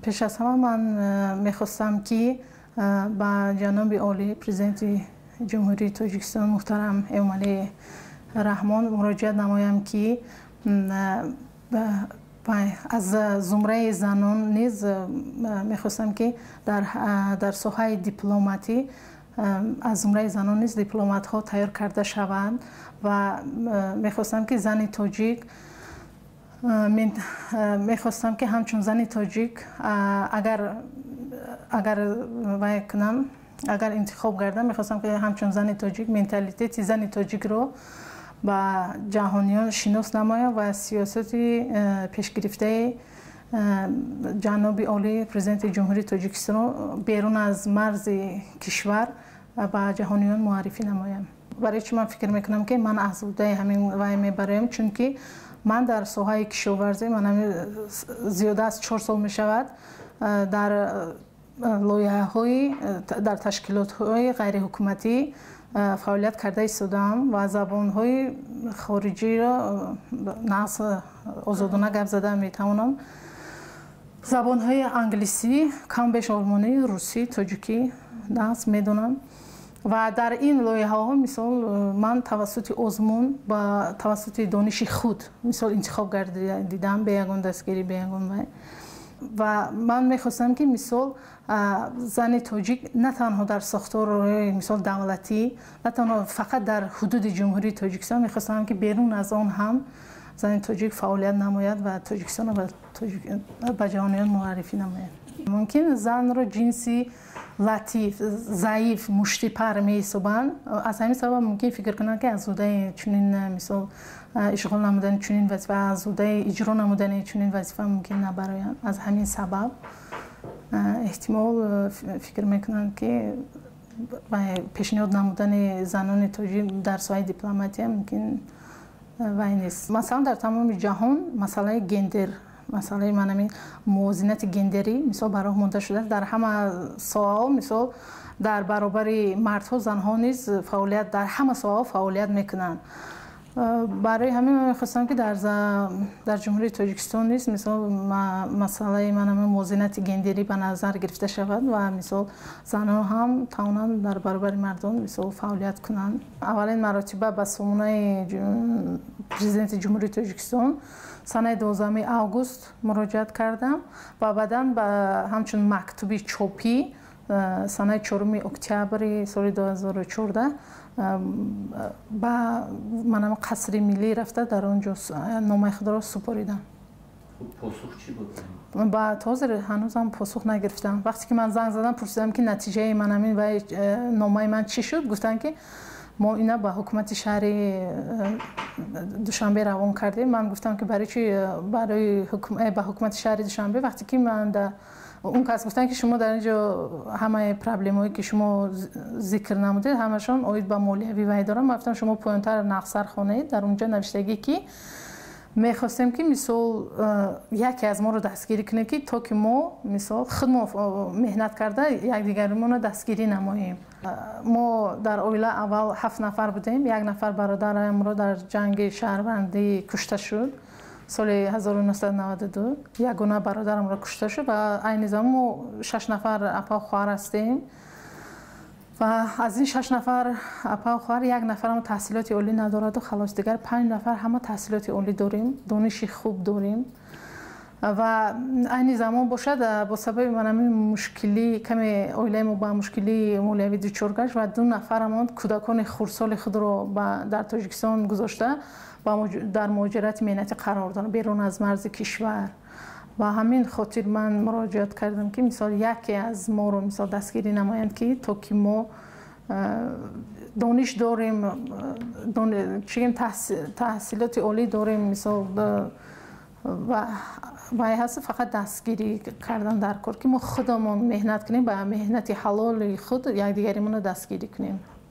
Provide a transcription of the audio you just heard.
Пеш аз ҳама ман мехостам, ки ба ҷаноби олӣ, Президенти Ҷумҳурии Тоҷикистон муҳтарам Эмомалӣ Раҳмон муроҷиат намоям, ки аз зумраи занон низ мехостам, ки дар соҳаи дипломатӣ аз зумраи занон низ дипломатҳо тайёр карда шаванд ва мехостам, ки зани тоҷик, мехостам, ки ҳамчун зани тоҷик агар вай кунам, агар интихоб гардам, мехостам, ки ҳамчун зани тоҷик менталитети зани тоҷикро ба ҷаҳониён шинос намоям ва сиёсати пешгирифтаи ҷаноби олӣ, Президенти Ҷумҳурии Тоҷикистонро берун аз марзи кишвар ба ҷаҳониён муаррифӣ намоям. Барои чӣ ман фикр мекунам, ки ман аз уҳдаи ҳамин вай мебароям? Чунки ман дар соҳаи кишоварзӣ ман зиёда аз 4 сол мешавад дар лоиҳаҳои, дар ташкилотҳои ғайриҳукуматӣ фаъолият карда истодаам ва забонҳои хориҷиро нағз озодона гап зада метавонам. Забонҳои англисӣ, кам беш олмонӣ, русӣ, тоҷикӣ нағз медонам. Ва дар ин лоиҳаҳо, мисол, ман тавассути озмун, ба тавассути дониши худ, мисол, интихоб гардидам бе ягон дастгирӣ, бе ягон вай. Ва ман мехостам, ки, мисол, зани тоҷик на танҳо дар сохторҳои, мисол, давлатӣ, на танҳо фақат дар ҳудуди Ҷумҳурии Тоҷикистон, мехостам, ки берун аз он ҳам зани тоҷик фаъолият намояд ва Тоҷикистонро ба ҷаҳониён муаррифӣ намояд. Мумкин занро ҷинси латиф, заиф, муштипар меҳисобанд. Аз ҳамин сабаб мумкин фикр кунанд, ки аз уҳдаи чунин, мисол, ишғол намудани чунин вазифа, аз уҳдаи иҷро намудани чунин вазифа мумкин набароянд. Аз ҳамин сабаб эҳтимол фикр мекунанд, ки пешниҳод намудани занони тоҷик дар соҳаи дипломатия мумкин вай нест. Масалан, дар тамоми ҷаҳон масъалаи гендер, масъалаи манами мувозинати гендерӣ, мисол, ба роҳ монда шудааст. Дар ҳама соҳаҳо, мисол, дар баробари мардҳо занҳо низ фаъолият, дар ҳама соҳаҳо фаъолият мекунанд. Барои ҳамин ман мехостам, ки дар Ҷумҳурии Тоҷикистон низ, мисол, масъалаи манами мувозинати гендерӣ ба назар гирифта шавад ва, мисол, занҳо ҳам тавонанд дар баробари мардон, мисол, фаъолият кунанд. Аввалин маротиба ба сомонаи Президенти Ҷумҳурии Тоҷикистон санаи 12 август муроҷиат кардам ва баъдан ба ҳамчун мактуби чопӣ санаи 4 октябри соли 2014 ба манам Қасри Миллӣ рафта, дар он ҷо номаи худро супоридам. Посух чӣ буд? Ба то ҳозир ҳанӯзам посух нагирифтам. Вақте ки ман занг задам, пурсидам, ки натиҷаи манамин вай номаи ман чӣ шуд, гуфтанд, ки мо ина ба ҳукумати шаҳри Душанбе равон кардем. Ман гуфтам, ки барои чи барои ба ҳукумати шаҳри Душанбе, вақте ки ман он кас гуфтанд, ки шумо дар ин ҷо ҳамаи проблемаҳое, ки шумо зикр намудед, ҳамашон оид ба молиявӣ вай доранд. Ман гуфтам, шумо поёнтар нағзтар хонед, дар он ҷо навиштагӣ, ки мехостем, ки, мисол, яке аз моро дастгирӣ кунед, ки то ки мо, мисол, худмо меҳнат карда якдигаримонро дастгирӣ намоем. Мо дар оила аввал ҳафт нафар будем. Як нафар бародарамро дар ҷанги шаҳрвандӣ кушта шуд соли 1992. Ягона бародарамро кушта шуд ва айни замон мо шаш нафар апа хоҳар ҳастем ва аз ин шаш нафар апа хоҳар як нафарам таҳсилоти олӣ надораду халос. Дигар панҷ нафар ҳама таҳсилоти олӣ дорем, дониши хуб дорем. Ва айни замон бошад, бо сабаби манами мушкилӣ каме оилаи мо ба мушкилии молиявӣ дучор гашт ва ду нафарамон кӯдакони хурдсоли худро дар Тоҷикистон гузошта, дар муҳоҷирати меҳнатӣ қарор дорам берун аз марзи кишвар. Ба ҳамин хотир ман муроҷиат кардам, ки, мисол, яке аз моро, мисол, дастгирӣ намоянд, ки то ки мо дониш дорем, чигем, таҳсилоти олӣ дорем, мисол, вай ҳаст, фақат дастгирӣ кардан дар кор, ки мо худамон меҳнат кунем, ба меҳнати ҳалоли худ якдигаримонро дастгирӣ кунем.